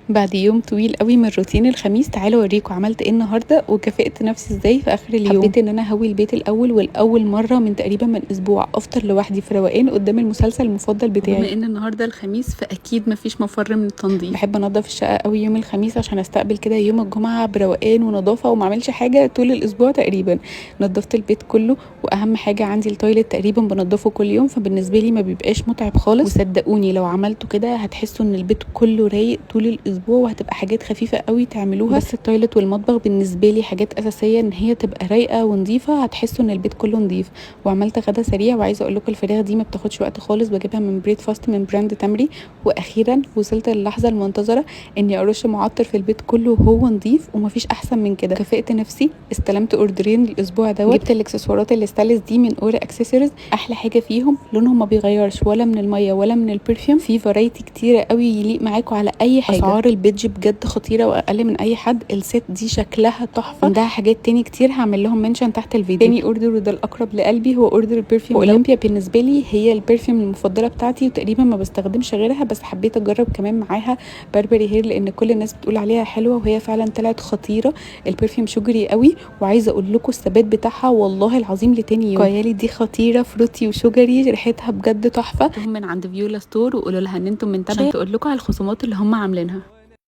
بعد يوم طويل قوي من روتين الخميس، تعالوا اوريكم عملت ايه النهارده وكافئت نفسي ازاي في اخر اليوم. حبيت ان انا اهوي البيت الاول، والاول مرة من تقريبا من اسبوع افطر لوحدي في روقان قدام المسلسل المفضل بتاعي. بما ان النهارده الخميس فاكيد مفيش مفر من التنظيف. بحب انضف الشقة قوي يوم الخميس عشان استقبل كده يوم الجمعة بروقان ونظافه وما اعملش حاجة طول الاسبوع تقريبا. نظفت البيت كله، واهم حاجة عندي ال toilet تقريبا بنضفه كل يوم، فبالنسبه لي ما بيبقاش متعب خالص. وصدقوني لو عملتوا كده هتحسوا ان البيت كله رايق طول الاسبوع، وهتبقى حاجات خفيفة قوي تعملوها. بس ال toilet والمطبخ بالنسبة لي حاجات اساسية ان هي تبقى رايقة ونظيفه، هتحسوا ان البيت كله نظيف. وعملت غدا سريع، وعايزه اقول لكم الفراخ دي ما بتاخدش وقت خالص، بجيبها من Breadfast من brand تمري. واخيرا وصلت للحظة المنتظره اني ارش معطر في البيت كله وهو نظيف، ومفيش احسن من كده. كافئت نفسي، استلمت اوردرين الاسبوع دوت. جبت الاكسسوارات الستانلس دي من اورا اكسسوارز، احلى حاجة فيهم لونهم ما بيغيرش ولا من المية ولا من ال perfume. في variety كتيرة قوي يليق معاكم على اي حاجة. اسعار البيدج بجد خطيرة واقل من اي حد. ال set دي شكلها تحفة، عندها حاجات تاني كتير هعمل لهم mention تحت الفيديو. تاني order وده الاقرب لقلبي هو order ال perfume. اولمبيا بالنسبة لي هي ال perfume المفضلة بتاعتي، وتقريبا ما بستخدمش غيرها، بس حبيت اجرب كمان معاها Burberry Her لان كل الناس بتقول عليها حلوة، وهي فعلا طلعت خطيرة. ال perfume sugary قوي، وعايزه اقول لكم الثبات بتاعها والله العظيم لتاني يوم. كيالي دي خطيرة، fruity و sugary، ريحتها بجد تحفة. من عند فيولا ستور وقولوا لها ان انتم من تبع عشان تقول لكم على الخصومات اللي هم عاملينها.